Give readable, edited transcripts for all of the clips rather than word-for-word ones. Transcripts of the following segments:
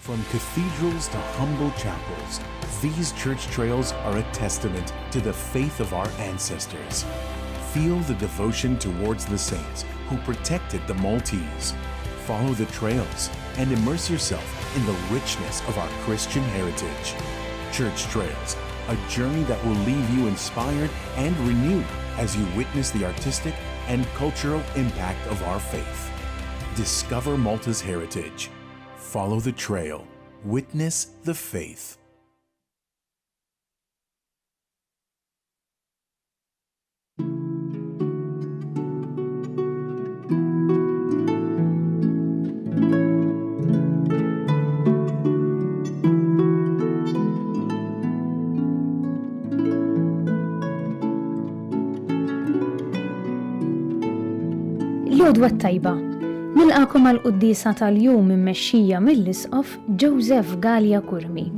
From cathedrals to humble chapels, these church trails are a testament to the faith of our ancestors. Feel the devotion towards the saints who protected the Maltese. Follow the trails and immerse yourself in the richness of our Christian heritage. Church Trails, a journey that will leave you inspired and renewed as you witness the artistic and cultural impact of our faith. Discover Malta's heritage. Follow the trail. Witness the faith. L-għodwa t-tajba. Nilqagħkom għall-quddiesa tal-jum immexxija mill-Isqof Joseph Galea Curmi.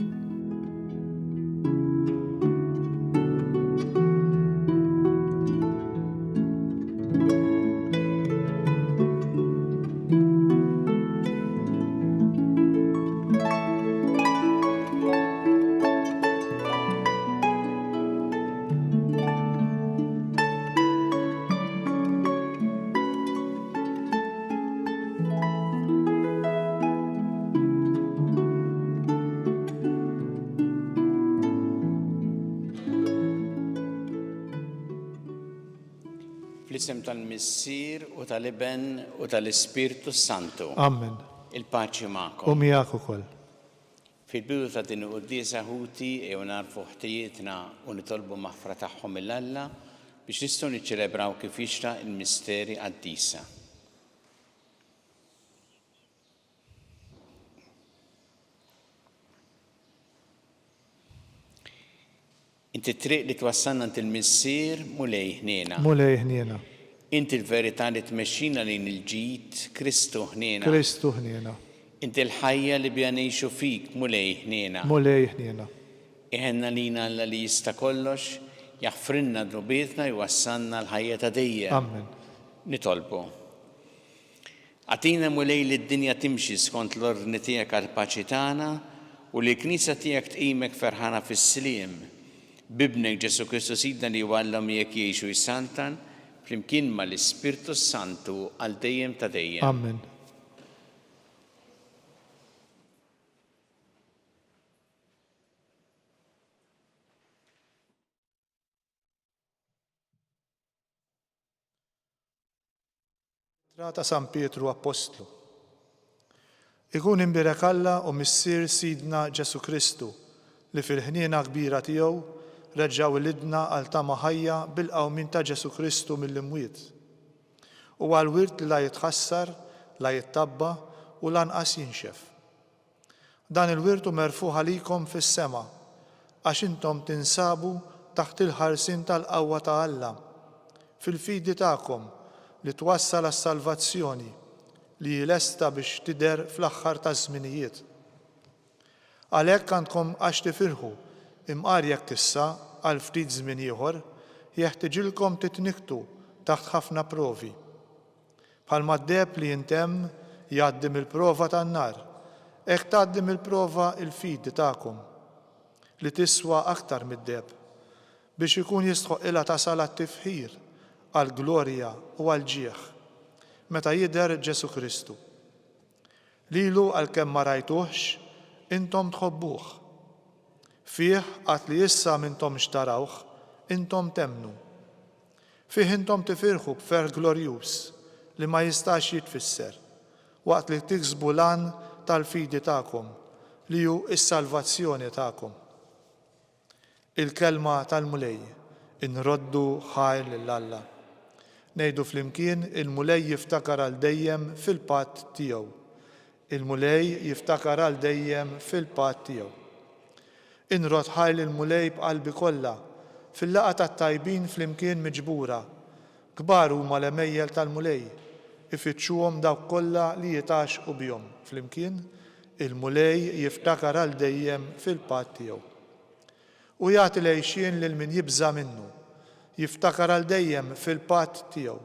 Fl-isem tal-Missier u tal-Iben u tal-Ispirtu s-Santu. Amen. Il-paċi magħkom. U miegħek ukoll. Fil-bidu ta' din il-quddiesa, ħuti, ejjew nagħrfu ħtijietna u nitolbu maħfra tagħhom 'il Alla biex nistgħu niċċelebraw kif jixraq il-misteri qaddisa. Inti t-triq li twassalna għand il-Missier, Mulej ħniena. Mulej ħniena. Inti l-verità li tmexxina lejn il-ġid, Kristu ħniena. Kristu ħniena. Inti l-ħajja li biha ngħixu fik, Mulej ħniena. Mulej ħniena. Iħenn għalina Alla li jista' kollox, jaħfrilna dnubietna u jwassalna għall-ħajja ta' dejjem. Amen. Nitolbu. Agħtina Mulej li d-dinja timxi skont l-ordni tiegħek għall-paċi tagħna u li l-Knisja tiegħek tqimek ferħana fis-sliem. B'Ibnek Ġesù Kristu Sidna li huwa Alla u miegħek jgħix u jsaltan, flimkien ma' l-Ispirtu s-Santu għal dejjem ta' dejjem. Amen. Ittra ta' San Pietru Appostlu. Ikun imbierek Alla u Missier Sidna Ġesù Kristu, li fil-ħniena kbira tiegħu reġa' wilidna għal tama ħajja bil-qawmien ta' Ġesù Kristu mill-imwiet, u għal wirt li la jitħassar, la jittabba' u lanqas jinxef. Dan il-wirt hu merfugħ għalikom fis-sema, għax intom tinsabu taħt il-ħarsien tal-qawwa ta' Alla, fil-fidi tagħkom li twassal għas-salvazzjoni li hi lesta biex tidher fl-aħħar taż-żminijiet. Għalhekk għandkom għax tifirħu, imqar jekk issa, għal ftit żmien ieħor, jeħtiġilkom titnikktu taħt ħafna provi. Bħalma d-deheb li jintemm jgħaddi mill-prova tan-nar, hekk tgħaddi mill-prova l-fidi tagħkom, li tiswa aktar mid-deheb, biex ikun jistħoqqilha tasal għat-tifħir, għall-glorja u għall-ġieħ, meta jidher Ġesù Kristu. Lilu għalkemm ma rajtuhx, intom tħobbuh. Fih, għad li issa m'intomx tarawh, intom temmnu. Fih intom tifirħu b'ferħ glorjuż li ma jistax jitfisser, waqt li tiksbu l-għan tal-fidi tagħkom, li hu s-salvazzjoni tagħkom. Il-Kelma tal-Mulej, Inroddu ħajr lil Alla. Ngħidu flimkien, Il-Mulej jiftakar għal dejjem fil-patt tiegħu. Il-Mulej jiftakar għal dejjem fil-patt tiegħu. Inrodd ħajr lill-Mulej b'qalbi kollha, fil-laqgħa tat-tajbin flimkien miġbura. Kbar huma l-għemejjel tal-Mulej, ifittxuhom dawk kollha li jitgħaxxqu bihom. Flimkien, il-Mulej jiftakar għal dejjem fil-patt tiegħu. Hu jagħti l-għixien lil min jibża' minnu, jiftakar għal dejjem fil-patt tiegħu.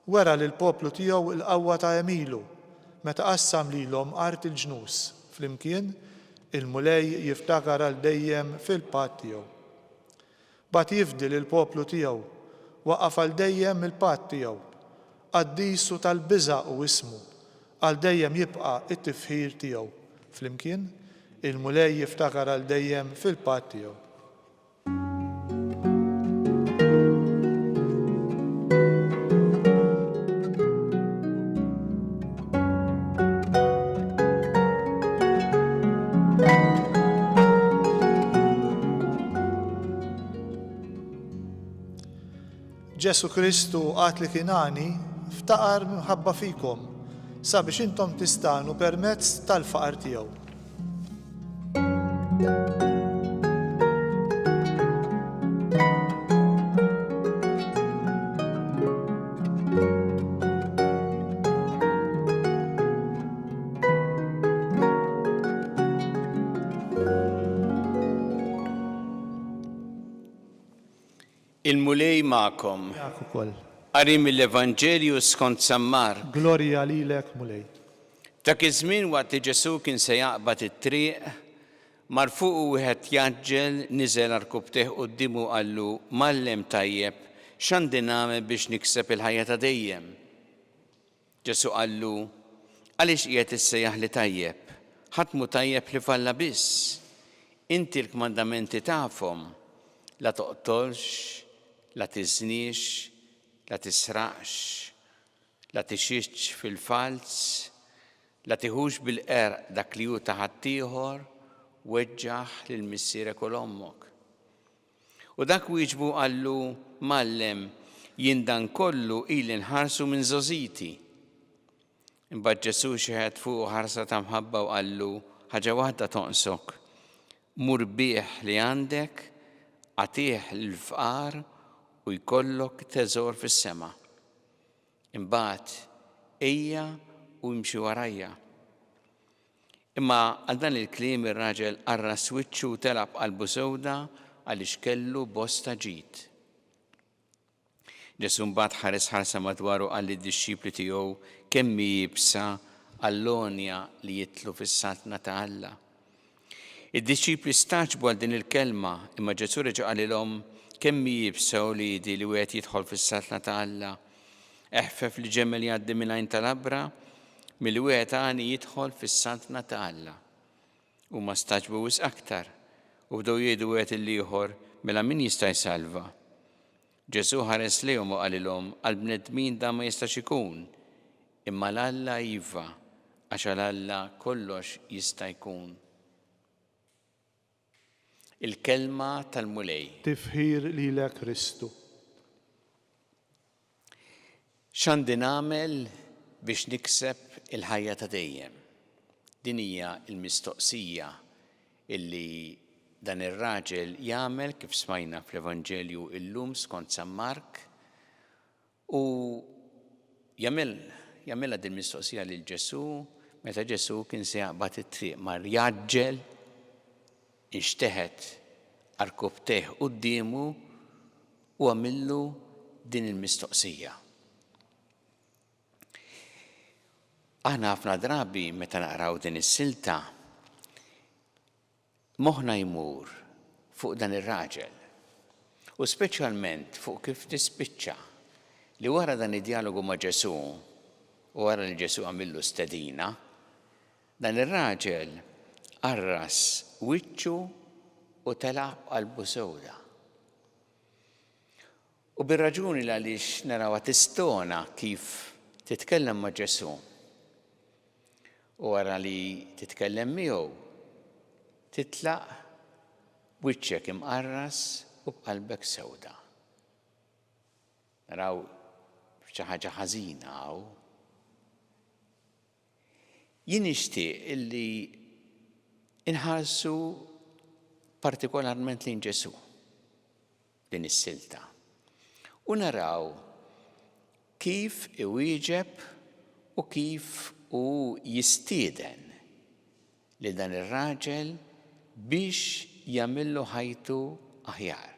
Wera lill-poplu tiegħu l-qawwa ta' għemilu, meta qassam lilhom art il-ġnus. Flimkien, il-Mulej jiftakar għal dejjem fil-patt tiegħu. Bagħat jifdi lill-poplu tiegħu, waqqaf għal dejjem il-patt tiegħu. Qaddis u tal-biża' hu ismu, għal dejjem jibqa' t-tifħir tiegħu. Flimkien, il-Mulej jiftakar għal dejjem fil-patt tiegħu. Ġesù Kristu għad li kien għani, ftaqar minħabba fikom, sabiex intom tistagħnu permezz tal-faqar tiegħu. Il-Mulej magħkom. Miegħek ukoll. Qari mill-Evanġelju skont San Mark. Glorja lilek, Mulej. F'dak iż-żmien waqt li Ġesù kien se jaqbad it-triq, mar fuqu wieħed jgħaġġel, niżel għarkupptejh quddiemu u qallu, Mgħallem tajjeb, x'għandi nagħmel biex nikseb il-ħajja ta' dejjem? Ġesù qallu, Għaliex qiegħed issejjaħli tajjeb? Ħadd mhu tajjeb ħlief Alla biss. Inti l-kmandamenti tafhom, La toqtolx, la tiżniex, la tisraqx, La tixhidx fil-falz, la tiħux bil-qerq dak li hu ta' ħaddieħor, weġġaħ lil missierek u 'l ommok. U dak wieġbu u qallu, Mgħallem, jien dan kollu ili nħarsu minn żgħożiti. Imbagħad Ġesù xeħet fuqu ħarsa ta' mħabba u qallu, Ħaġa waħda tonqsok. Mur bigħ li għandek, agħtih lill-fqar u jkollok teżor fis-sema. Imbagħad ejja u imxi warajja. Imma għal dan il-kliem ir-raġel qarras wiċċu u telaq b'qalbu sewda għaliex kellu bosta ġid. Ġesù mbagħad ħares ħarsa madwaru u qal lid-dixxipli tiegħu, Kemm hi iebsa għall-għonja li jidħlu fis-Saltna ta' Alla! Id-dixxipli stagħġbu għal din il-kelma, imma Ġesù reġa' qalilhom, Kemm hi iebsa, uliedi, li wieħed jidħol fis-Saltna ta' Alla! Eħfef li ġemel jgħaddi minn għajn ta' labra, milli wieħed għani jidħol fis-Saltna ta' Alla. Huma stagħġbu wisq aktar, u bdew jgħidu wieħed lill-ieħor, Mela min jista' jsalva? Ġesù ħares lejhom u qalilhom, Għall-bnedmin dan ma jistax ikun, imma għal Alla iva, għax għal Alla kollox jista' jkun. Il-Kelma tal-Mulej. Tifħir lilek Kristu. X'għandi nagħmel biex nikseb il-ħajja ta' dejjem? Din hija l-mistoqsija illi dan ir-raġel jagħmel kif smajna fl-Evanġelju illum skont San Mark u jagħmel jagħmilha din mistoqsija lil Ġesù meta Ġesù kien se jaqbad it-triq mar jgħaġġel inxteħet għarkupptejh quddiemu u għamillu din il-mistoqsija. Aħna ħafna drabi meta naqraw din is-silta, moħħna jmur fuq dan ir-raġel u speċjalment fuq kif tispiċċa li wara dan id-djalogu ma' Ġesù u wara li Ġesù għamillu stedina, dan ir-raġel qarras wiċċu u telaq b'qalbu sewda. U bir-raġuni l-għaliex narawha tistona kif titkellem ma' Ġesù. U wara li titkellem miegħu, titlaq b'wiċċek imqarras u b'qalbek sewda. Naraw xi ħaġa ħażina hawn. Jien nixtieq illi inħarsu partikolarment lejn Ġesù din is-silta u naraw kif iwieġeb u kif hu jistieden lil dan ir-raġel biex jagħmillu ħajtu aħjar.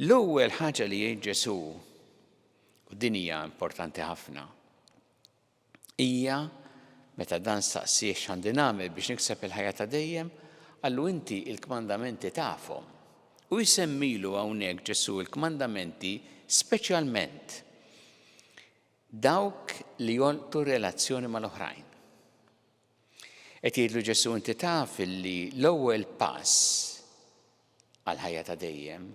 L-ewwel ħaġa li jgħid Ġesù, u din hija importanti ħafna, hija Meta dan staqsieh x'għandi nagħmel biex nikseb il-ħajja ta' dejjem, qallu inti il-kmandamenti tafhom. U jsemmilu hawnhekk Ġesù l-kmandamenti speċjalment dawk li jolqtu r-relazzjoni mal-oħrajn. Qed jgħidlu Ġesù inti taf illi l-ewwel pass għall-ħajja ta' dejjem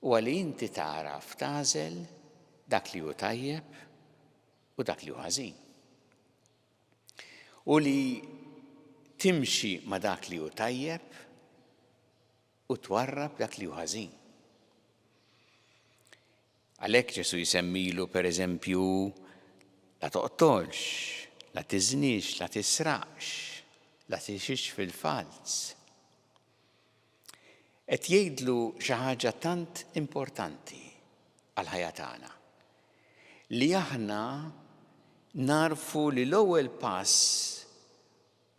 huwa li inti tagħraf tagħżel dak li hu tajjeb u dak li hu ħażin. U li timxi ma' dak li hu tajjeb u twarrab dak li hu ħażin. Għalhekk Ġesù jsemmilu pereżempju la toqtolx, la tiżnix, la tisraqx, la tixix fil-falz. Qed jgħidlu xi ħaġa tant importanti għall-ħajja tagħna. Li aħna narfu li l-ewwel pass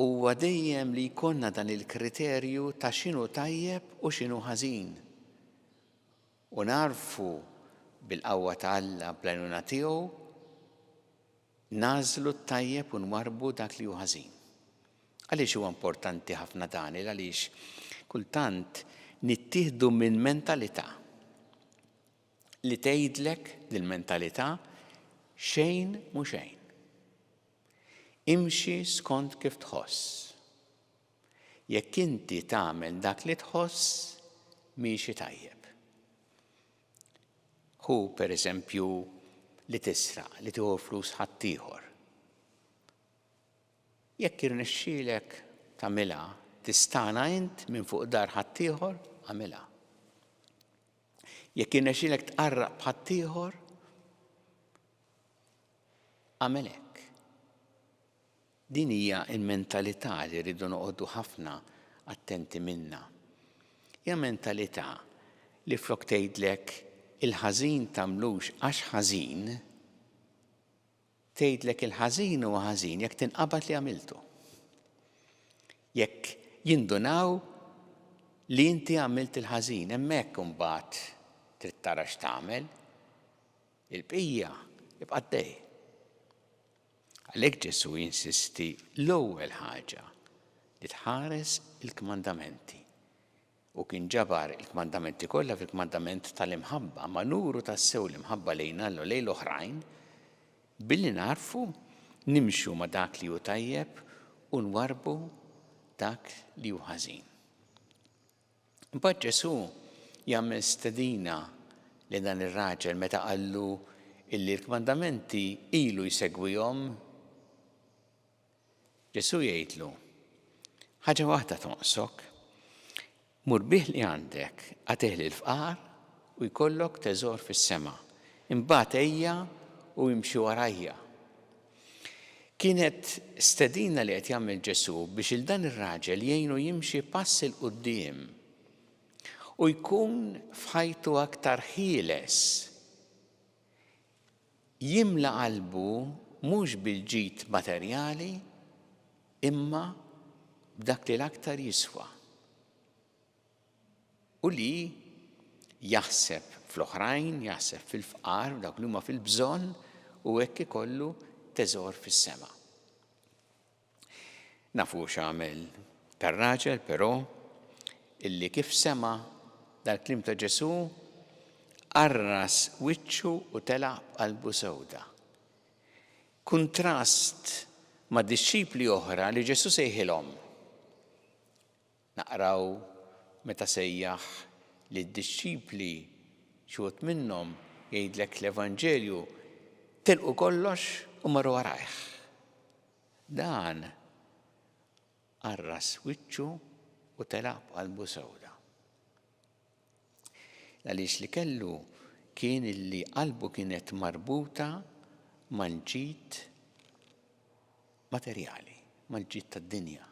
huwa dejjem li jkollna dan il-kriterju ta' x'inhu tajjeb u x'inhu ħażin. U nagħrfu bil-qawwa ta' Alla bl-għajnuna tiegħu nagħżlu t-tajjeb u nwarrbu dak li hu ħażin. Għaliex huwa importanti ħafna dan? Il għaliex kultant nittieħdu minn mentalità li tgħidlek dil-mentalità xejn mhu xejn. Imxi skont kif tħoss. Jekk inti tagħmel dak li tħoss, miexi tajjeb. Ħu, per eżempju, li tisraq, li tieħu flus ħaddieħor. Jekk irnexxielek tagħmilha, tistagħna int minn fuq dar ħaddieħor, agħmilha. Jekk irnexxielek tqarraq b'ħaddieħor, agħmel hekk. Din hija l-mentalità li rridu noqogħdu ħafna attenti minnha. Hija mentalità li flok tgħidlek il-ħażin tagħmlux għax ħażin, tgħidlek il-ħażin huwa ħażin jekk tinqabad li għamiltu. Jekk jindunaw li inti għamilt il-ħażin, hemmhekk imbagħad trid tara x'tagħmel. Il-bqija ibqa' għaddej. Għalhekk Ġesù jinsisti l-ewwel ħaġa li tħares il-kmandamenti. Hu kien ġabar il-kmandamenti kollha fil-kmandament tal-imħabba, ma nuru tassew l-imħabba lejn Alla u lejn l-oħrajn billi nagħrfu nimxu ma' dak li hu tajjeb u nwarrbu dak li hu ħażin. Imbagħad Ġesù jagħmel stedina lil dan ir-raġel meta qallu illi l-kmandamenti ilu jsegwihom. Ġesù jgħidlu, ħaġa waħda tonqsok, mur bih li għandek, agħtih lill-fqar u jkollok teżor fis-sema. Imbagħad ejja u imxi warajja. Kienet stedina li qed jagħmel Ġesù biex 'il dan ir-raġel jgħinu jimxi pass 'il quddiem u jkun f'ħajtu aktar ħieles. Jimla qalbu mhux bil-ġid materjali imma b'dak li l-aktar jiswa. U li jaħseb fl-oħrajn, jaħseb fil-fqar, dawk li huma fil-bżonn, u hekk ikollu teżor fis-sema. Nafu x'għamel tar-raġel, però, illi kif sema' dal-kliem ta' Ġesù, qarras wiċċu u telaq b'qalbu sewda. Kuntrast ma' dixxipli oħra li Ġesù sejħilhom. Naqraw meta sejjaħ lid-dixxipli, xi wħud minnhom, jgħidlek l-Evanġelju, telqu kollox u marru warajh. Dan qarras wiċċu u telaq b'qalbu sewda. Għaliex li kellu kien illi qalbu kienet marbuta mal-ġid materjali, mal-ġid tad-dinja.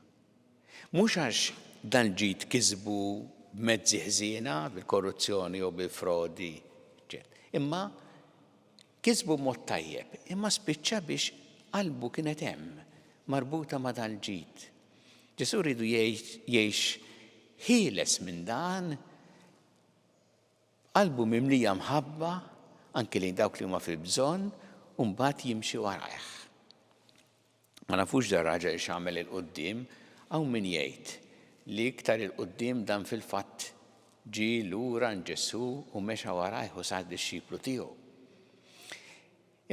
Mhux għax dan l-ġid kisbu b'mezzi ħżiena, bil-korruzzjoni jew bil-frodi, imma kisbu b'mod tajjeb, imma spiċċa biex qalbu kienet hemm, marbuta ma' dan l-ġid. Ġesù riedu jgħix ħieles minn dan, Qalbu mimlija mħabba anki lejn dawk li huma fil-bżonn u mbagħad jimxi warajh. Ma nafux dar-raġel x'għamel 'il quddiem, hawn min jgħid li iktar 'il quddiem dan fil-fatt ġie lura għand Ġesù u mexa warajh u sar dixxiplu tiegħu.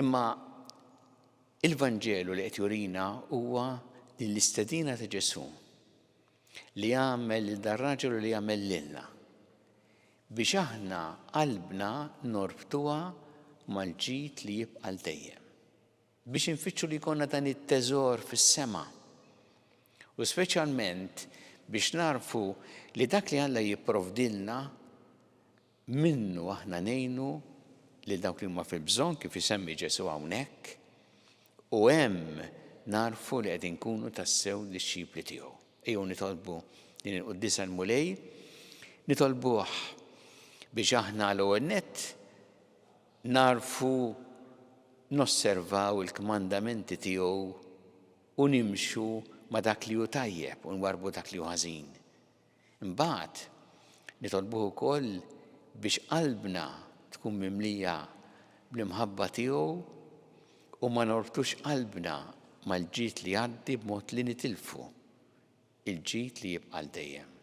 Imma il-Vanġelu li qed jurina huwa din l-istedina ta' Ġesù li għamel lil dar-raġel u li għamel lilna biex aħna qalbna norbtuha mal-ġid li jibqa' għal dejjem. Biex infittxu li jkollna dan it-teżor fis-sema. U speċjalment biex nagħrfu li dak li Alla jipprovdilna minnu aħna ngħinu lil dawk li huma fil-bżonn kif isemmi Ġesù hawnhekk u hemm nagħrfu li qed inkunu tassew dixxipli tiegħu. Ejjew nitolbu din il-quddiesa l-Mulej, nitolbuh biex aħna l-ewwel nett nagħrfu nosservaw il-kmandamenti tiegħu u nimxu ma' dak li hu tajjeb u nwarrbu dak li hu ħażin. Imbagħad nitolbuh ukoll biex qalbna tkun mimlija bl-imħabba tiegħu u ma norbtux qalbna mal-ġid li jgħaddi b'mod li nitilfu l-ġid li jibqa' għal dejjem.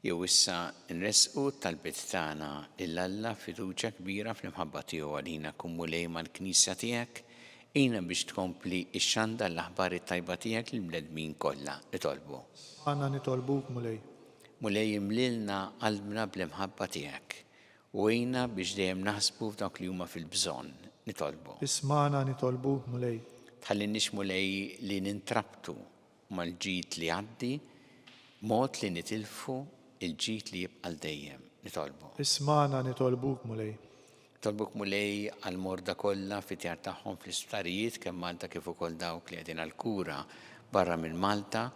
Jew issa nressqu t-talbiet tagħna lil Alla b'fiduċja kbira fl-imħabba tiegħu għalina. Kun Mulej mal-Knisja tiegħek, għinha biex tkompli xxandar l-aħbar it-tajba tiegħek lill-bnedmin kollha. Nitolbu. Aħna nitolbuk, Mulej. Mulej imlielna qalbna bl-imħabba tiegħek u għinna biex dejjem naħsbu f'dawk li huma fil-bżonn. Nitolbu. Ismagħna nitolbuk, Mulej. Tħallinniex Mulej li nintrabtu mal-ġid li jgħaddi, b'mod li nitilfu l-ġid li jibqa' għal dejjem. Nitolbu. Ismagħna nitolbuk, Mulej. Nitolbuk, Mulej, għall-morda kollha fid-djar tagħhom fl-isptarijiet, kemm Malta kif ukoll dawk li qegħdin għall-kura barra minn Malta,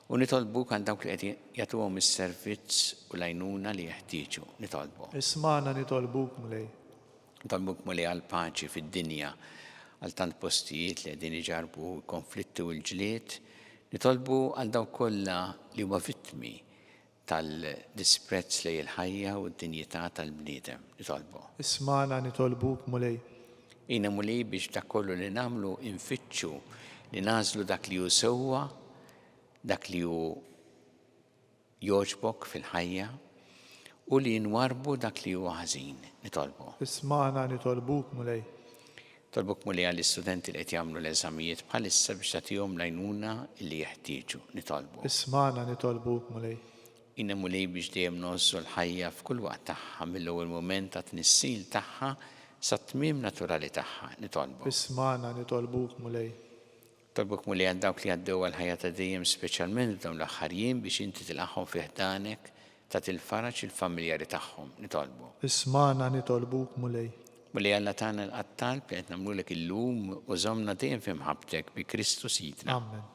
u nitolbuk għal dawk li qed jagħtuhom is-servizz u l-għajnuna li jeħtieġu. Nitolbu. Ismagħna nitolbuk, Mulej. Nitolbuk Mulej għall-paċi fid-dinja, għal tant postijiet li qegħdin iġarrbu l-konflitti u l-ġlied. Nitolbu għal dawk kollha li huma vittmi tal-disprezz lejn il-ħajja u d-dinjità tal-bniedem. Nitolbu. Ismagħna nitolbuk Mulej. Għinna Mulej biex f'dak kollu li nagħmlu nfittxu li nagħżlu dak li hu sewwa, dak li hu jogħġbok fil-ħajja u li nwarrbu dak li huwa ħażin. Nitolbu. Ismagħna nitolbuk, Mulej. Nitolbuk, Mulej, għall-istudenti li qed jagħmlu l-eżamijiet bħalissa biex tagħtihom l-għajnuna li jeħtieġu. Nitolbu. Ismagħna nitolbuk, Mulej. Għinna, Mulej, biex dejjem ngħożżu l-ħajja f'kull waqt tagħha, mill-ewwel mument tat-tnissil tagħha sat-tmiem naturali tagħha. Nitolbu. Ismagħna nitolbuk, Mulej. Nitolbuk Mulej għal dawk li għaddew għall-ħajja ta' dejjem speċjalment f'dawn l-aħħar jiem biex inti tilqagħhom fi ħdanek, tagħti l-faraġ lill-familjari tagħhom. Nitolbu. Ismagħna nitolbuk Mulej. Mulej Alla tagħna ilqa' t-talb li qed nagħmlulek illum u żommna dejjem fi mħabbtek bi Kristu Sidna. Amen.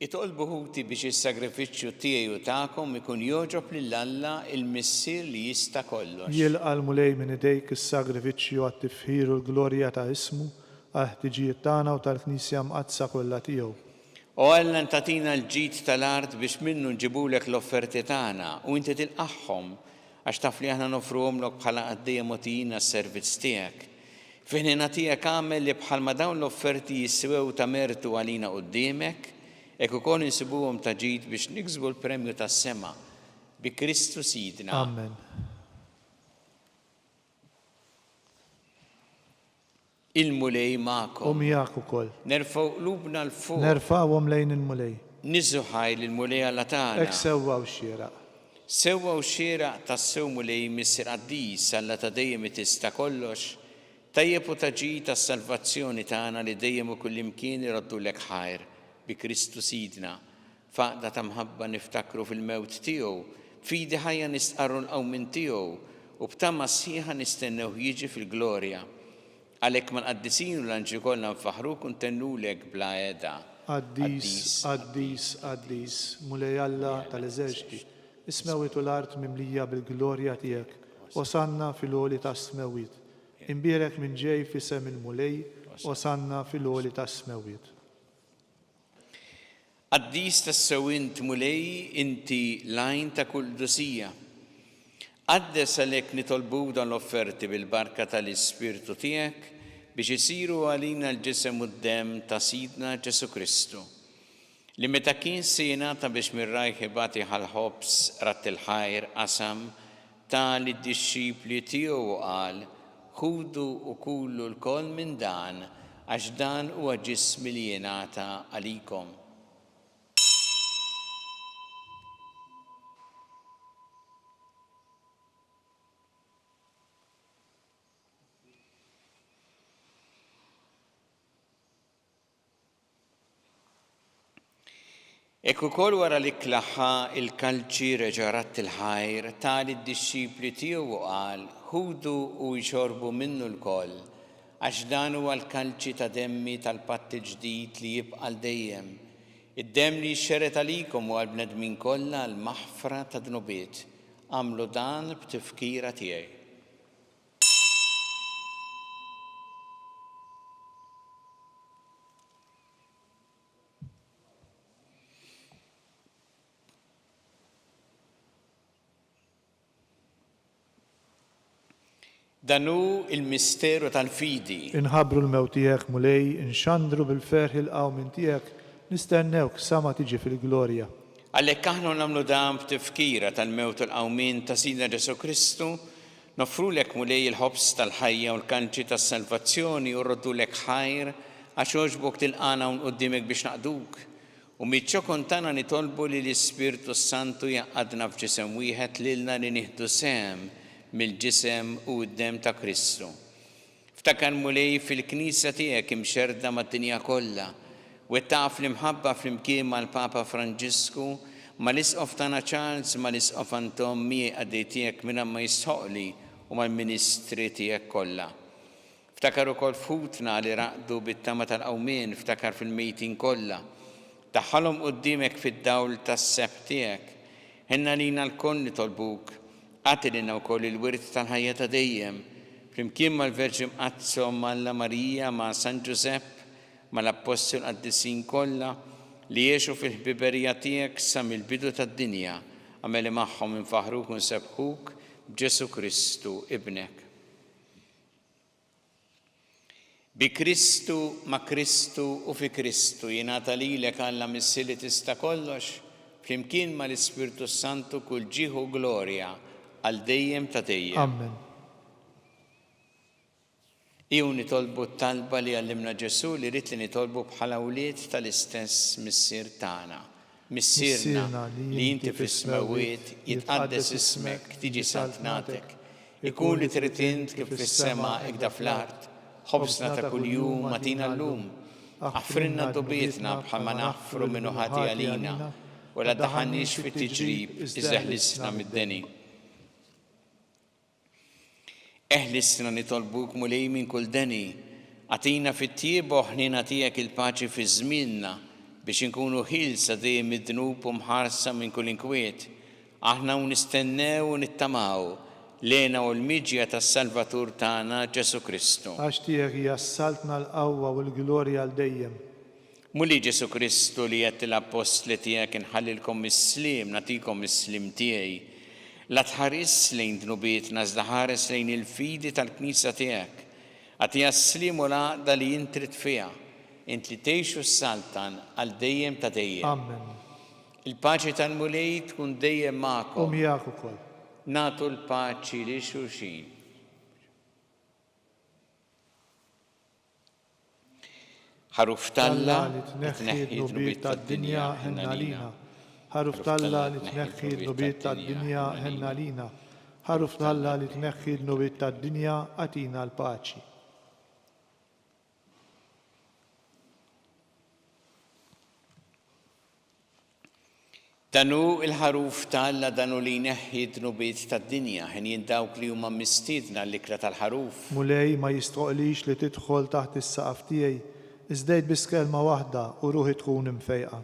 Itolbu ħuti biex is-sagrifiċċju tiegħi u tagħkom ikun jogħġob lil Alla il-Missier li jista' kollox. Jilqa' l-Mulej minn idejk is-sagrifiċċju għat-tifħir u l-glorja ta' ismu, għall-ħtiġijiet tagħna u tal-Knisja Mqaddsa kollha tiegħu. O Alla int tagħtina l-ġid tal-art biex minnu nġibulek l-offerti tagħna u inti tilqagħhom għax taf li aħna noffruhomlok bħala qaddejja mogħtijin għas-servizz tiegħek. Fi ħniena tiegħek agħmel li bħalma dawn l-offerti jiswew ta' mertu għalina quddiemek, hekk ukoll insibuhom ta' ġid biex niksbu l-premju tas-sema. Bi Kristu Sidna. Amen. Il-Mulej magħkom. U miegħek ukoll. Nerfgħu qlubna 'l fuq. Nerfgħuhom lejn il-Mulej. Niżżu ħajr lill-Mulej Alla tagħna. Hekk sewwa u xieraq. Sewwa u xieraq tassew Mulej Missier Qaddis, Alla ta' dejjem li tista' kollox, tajjeb u ta' ġid għas-salvazzjoni tagħna li dejjem u kullimkien iroddulek ħajr, bi Kristu Sidna. F'għaqda ta' mħabba niftakru fil-mewt tiegħu, b'fidi ħajja nistqarru l-qawmien tiegħu, u b'tama sħiħa nistennewh jiġi fil-glorja. Għalhekk mal-qaddisin u l-anġli kollha nfaħħruk u ntennulek bla heda. Qaddis, qaddis, qaddis, Mulej Alla tal-eżerċti, is-smewwiet u l-art mimlija bil-glorja tiegħek. Osanna fil-għoli tas-smewwiet. Imbierek min ġej f'isem il-Mulej, Osanna fil-għoli tas-smewwiet. Qaddis tassew int, Mulej, inti l-għajn ta' kull qdusija. Qaddes għalhekk nitolbuk dawn l-offerti bil-barka ta' l-Ispirtu tiegħek biex isiru għalina l-ġisem u d-demm ta' Sidna Ġesù Kristu, li meta kien se jingħata biex mir-rajh ibati ħa l-ħobż, radd il-ħajr, qasam, ta lid-dixxipli tiegħu u qal, Ħudu u kulu lkoll minn dan, għax dan huwa ġismi li jingħata għalikom. Hekk ukoll wara l-ikla ħa l-kalċi reġa' radd il-ħajr, ta lid-dixxipli tiegħu u qal, Ħudu u ixorbu minnu lkoll, għax dan huwa l-kalċi ta' demmi tal-patt il-ġdid li jibqa' għal dejjem, id-demm li jixxered għalikom u għall-bnedmin kollha għall-maħfra tad-dnubiet. Agħmlu dan b'tifkira tiegħi. Dan hu l-misteru tal-fidi. Inħabbru l-mewt tiegħek, Mulej, inxandru bil-ferħ il-qawmien tiegħek, nistennewk sa ma tiġi fil-glorja. Għalhekk aħna u nagħmlu dan b'tifkira tal-mewt u l-qawmien ta' Sidna Ġesù Kristu, Noffrulek, Mulej, il-ħobż tal-ħajja u l-kalċi tas-salvazzjoni u rroddulek ħajr għax għoġbok tilqagħna hawn quddiemek biex naqduk. U miċ-ċokon tagħna nitolbu li l-Ispirtu s-Santu jgħaqqadna f'ġisem wieħed lilna li nieħdu sehem mill-ġisem u d-demm ta' Kristu. Ftakar, Mulej, fil-Knisja tiegħek imxerrda mad-dinja kollha. Wettaqha fl-imħabba flimkien mal-Papa Franġisku, mal-Isqof tagħna Charles, mal-Isqof Anton miegħi qaddej tiegħek mingħajr ma jistħoqqli u mal-ministri tiegħek kollha. Ftakar ukoll f'ħutna li raqdu bit-tama tal-qawmien, ftakar fil-mejtin kollha. Daħħalhom quddiemek fid-dawl tas-sebħ tiegħek. Ħenn għalina lkoll nitolbuk. Agħti lilna wkoll il-wirt tal-ħajja ta' dejjem, flimkien mal-Verġni Mqaddsa Omm Alla Marija, ma' San Ġużepp, mal-Appostli u l-qaddisin kollha, li għexu fil-ħbiberija tiegħek sa mill-bidu tad-dinja, agħmel li magħhom infaħħruk u nsebbħuk b'Ġesù Kristu, Ibnek. Bi Kristu, ma' Kristu u fi Kristu jingħata lilek Alla Missier li tista' kollox, flimkien mal-Ispirtu s-Santu kull ġieħ u glorja għal dejjem ta' dejjem. Ammen. Ejjew nitolbu t-talba li għallimna Ġesù li ried li nitolbu bħala wlied tal-istess Missier tagħna. Missierna li inti fis-smewwiet, jitqaddes ismek, tiġi saltnatek. Ikun li trid int kif fis-sema ikda fl-art. Ħobżna ta' kuljum agħtina llum. Aħfrilna dnubietna bħalma naħfru min hu ħati għalina, u la ddaħħalniex fit-tiġrib, iżda eħlisna mid-deni. Eħlisna nitolbuk, Mulej, minn kull deni. Agħtina fit-tjieba u ħniena tiegħek il-paċi fi żmienna, biex inkunu ħielsa dejjem mid-dnub u mħarsa minn kull inkwiet, aħna u nistennew u nittamaw l-hena u l-miġja tas-Salvatur tagħna Ġesù Kristu. Għax tiegħek hija s-saltna, l-qawwa u l-glorja għal dejjem. Mulej Ġesù Kristu li għedt lill-appostli tiegħek inħallilkom is-sliem, nagħtikom is-sliem tiegħi. La tħarisx lejn dnubietna iżda ħares lejn il-fidi tal-Knisja tiegħek. Agħtiha s-sliem u l-għaqda li int trid fiha, int li tgħix u ssaltan għal dejjem ta' dejjem. Amen. Il-paċi tal-Mulej tkun dejjem magħkom. U miegħek ukoll. Nagħtu l-paċi lil xulxin. Ħaruf t'Alla li tneħħi d-dnubiet tad-dinja, ħenn għalina. Ħaruf t'Alla li tneħħi d-dnubiet tad-dinja, ħenn għalina. Ħaruf t'Alla li tneħħi d-dnubiet tad-dinja, agħtina l-paċi. Dan hu l-Ħaruf ta' Alla, dan hu li jneħħi d-dnubiet tad-dinja, henjin dawk li huma mistiedna għall-ikla tal-Ħaruf. Mulej, ma jistħoqqlix li tidħol taħt is-saqaf tiegħi, iżda għid biss kelma waħda u ruħi tkun imfejqa.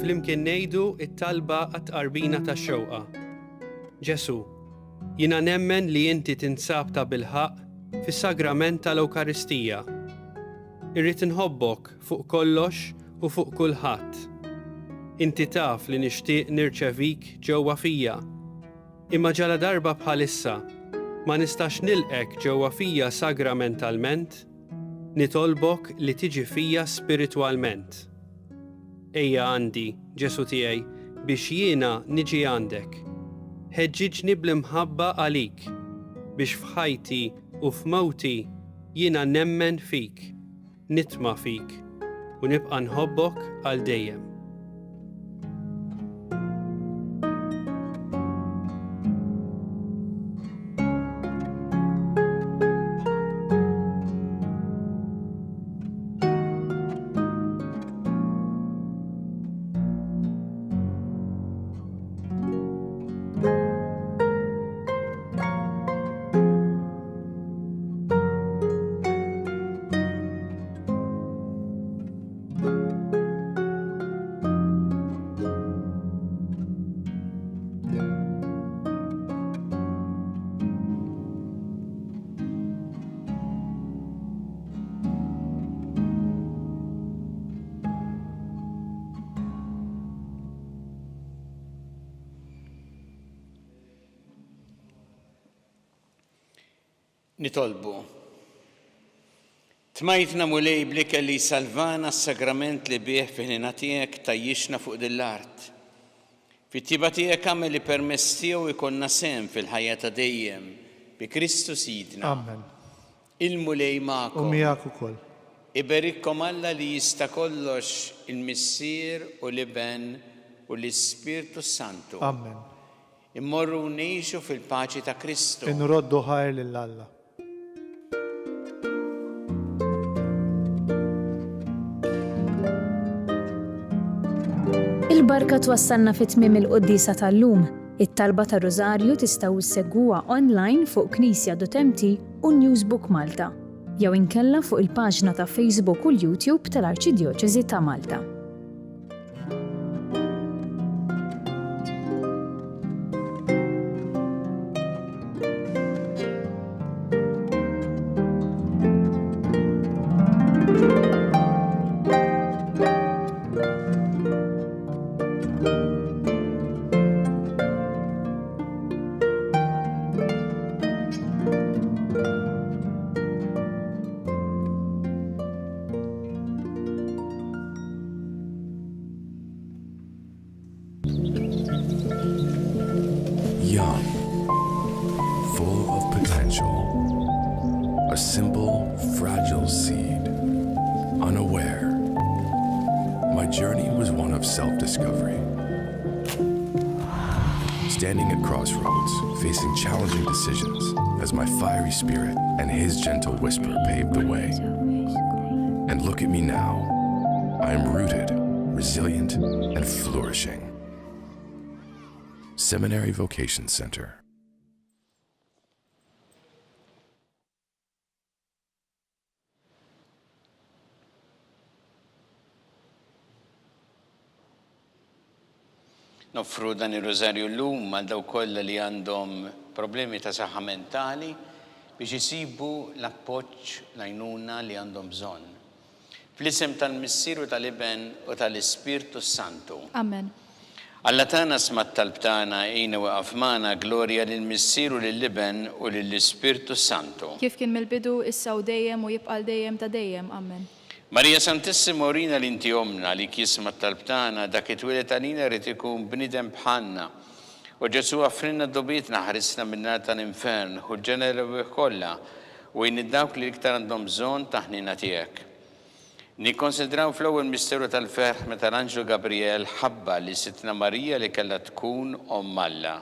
Flimkien ngħidu t-talba għat-tqarbina tax-xewqa. Ġesù, Jiena nemmen li inti tinsab tabilħaqq fis-Sagrament tal-Ewkaristija. Irrid inħobbok fuq kollox u fuq kulħadd. Inti taf li nixtieq nirċevik ġewwa fija, imma ġaladarba bħalissa ma nistax nilqgħek ġewwa fija sagramentalment, nitolbok li tiġi fija spiritwalment. Ejja għandi, Ġesù tiegħi, biex jiena niġi għandek. Ħeġġiġni bl-imħabba għalik, biex f'ħajti u f'mewti jiena nemmen fik, nitma' fik, u nibqa' nħobbok għal dejjem. Nitolbu. Tmajtna Mulej bl-ikel li jsalvana s-sagrament li bih fi ħniena tiegħek tgħajjixna fuq din l-art. Fit-tjieba tiegħek agħmel li permezz tiegħu jkollna sehem fil-ħajja ta' dejjem, bi Kristu Sidna. Amen. Il-Mulej U magħkom. miegħek ukoll. Iberikkom Alla li jista' kollox, il-Missier u l-Iben u l-Ispirtu s-Santu. Amen. Immorru u ngħixu fil-paċi ta' Kristu. Inroddu ħajr lil Alla. Il-barka twassalna fi tmiem il-quddiesa tal-lum. It-talba tar-Rużarju tistgħu ssegwuha online fuq knisja.mt u Newsbook Malta, jew inkella fuq il-paġna ta' Facebook u l-YouTube tal-Arċidjoċesi ta' Malta. Young, full of potential, a simple, fragile seed, unaware. journey was one of self discovery. Standing at crossroads, facing challenging decisions, as my fiery spirit and his gentle whisper paved the way. And look at me now. I am rooted, resilient, and flourishing. Seminary Vocation Center. Noffru dan ir-Rużarju llum għal dawk kollha li għandhom problemi ta' saħħa mentali biex isibu l-appoġġ, l-għajnuna li għandhom bżonn. Fl-isem tal-Missier u tal-Iben u tal-Ispirtu s-Santu. Amen. Alla tagħna sma' t-talb tagħna, għinna u iqaf magħna, glorja lill-Missier u lill-Iben u lill-Ispirtu s-Santu. Kif kien mill-bidu, issa u dejjem u jibqa' għal dejjem ta' dejjem. Amen. Marija Santissima urina li inti Ommna, għalik jisma' t-talb tagħna, dak li twieled għalina jrid ikun bniedem bħalna. O Ġesù aghfrilna dnubietna, ħarisna min-nar tal-infern, ħu l-ġenna l-erwieħ kollha, u għin lil dawk li l-iktar għandhom bżonn ta' ħniena tiegħek. Nikkonsidraw fl-ewwel misteru tal-ferħ meta l-anġlu Gabrijel ħabbar lil Sidtna Marija li kellha tkun Omm Alla.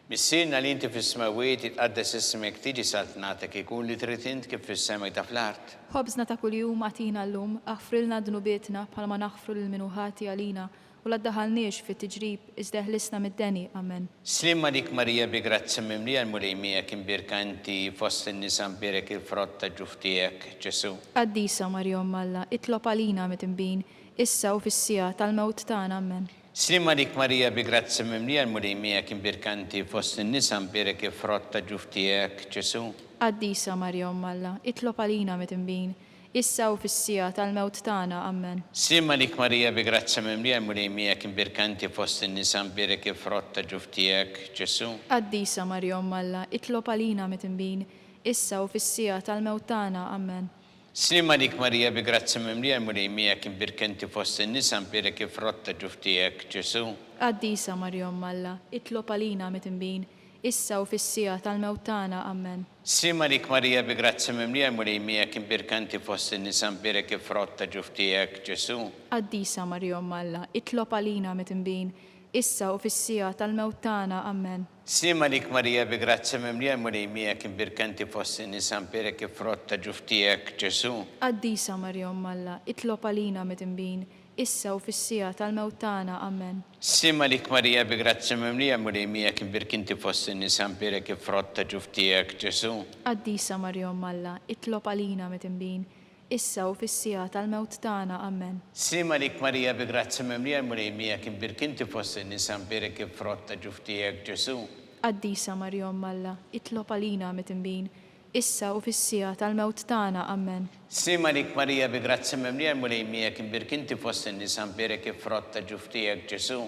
Missierna li inti fis-smewwiet, jitqaddes ismek, tiġi saltnatek, ikun li trid int kif fis-sema jta fl-art. Ħobżna ta' kuljum agħtina llum, aħfrilna dnubietna bħalma naħfru lil min hu ħati għalina, U la ddaħħalniex fit-tiġrib, iżda eħlisna mid-deni. Amen. Sliem għalik Marija bi grazzja mimlija l-Mulej miegħek imbierka inti fost in-nisa mbierek il-frott ta' ġuf tiegħek, Ġesù. Qaddisa Marija Omm Alla, itlob għalina midinbin, issa u fis-siegħa tal-mewt tagħna. Amen. Sliem għalik Marija bi grazzja mimlija l-Mulej miegħek imbierka inti fost in-nisa mbierek il-frott ta' ġuf tiegħek, Ġesù. Qaddisa Marija Omm Alla, itlob għalina midinbin, Issa u fis-siegħa tal-mewt tagħna. Ammen. Sliem għalik Marija bi grazzja mimlija l-Mulej miegħek imbierka inti fost in-nisa mbierek il-frott ta' ġuf tiegħek, Ġesù. Qaddisa Marija Omm Alla, itlob għalina midinbin, issa u fis-siegħa tal-mewt tagħna. Ammen. Sliem għalik Marija bi grazzja mimlija l-Mulej miegħek imbierka inti fost in-nisa mbierek il-frott ta' ġuf tiegħek, Ġesù. Qaddisa Marija Omm Alla, itlob għalina midinbin, issa u fis-siegħa tal-mewt tagħna. Ammen. Sliem għalik Marija bi grazzja mimlija l-Mulej miegħek imbierka inti fost in-nisa mbierek il-frott ta' ġuf tiegħek, Ġesù. Qaddisa Marija Omm Alla, itlob għalina midinbin, issa u fis-siegħa tal-mewt tagħna. Ammen. Sliem għalik Marija bi grazzja mimlija l-Mulej miegħek imbierka inti fost in-nisa mbierek il-frott ta' ġuf tiegħek, Ġesù. Qaddisa Marija Omm Alla, itlob għalina midinbin, issa u fis-siegħa tal-mewt tagħna. Ammen. Sliem għalik Marija bi grazzja mimlija l-Mulej miegħek imbierk inti fost in-nisa mbierek il-frott ta' ġuf tiegħek Ġesù. Qaddisa Marija Omm Alla, itlob għalina midinbin, issa u fis-siegħa tal-mewt tagħna. Ammen. Sliem għalik Marija bi grazzja mimlija l-Mulej miegħek imbierk inti fost in-nisa mbierek il-frott ta' ġuf tiegħek Ġesù. Qaddisa Marija Omm Alla, itlob għalina midinbin, issa u fis-siegħa tal-mewt tagħna. Ammen. Sliem għalik Marija bi grazzja mimlija l-Mulej miegħek imbierk inti fost in-nisa mbierek il-frott ta' ġuf tiegħek Ġesù.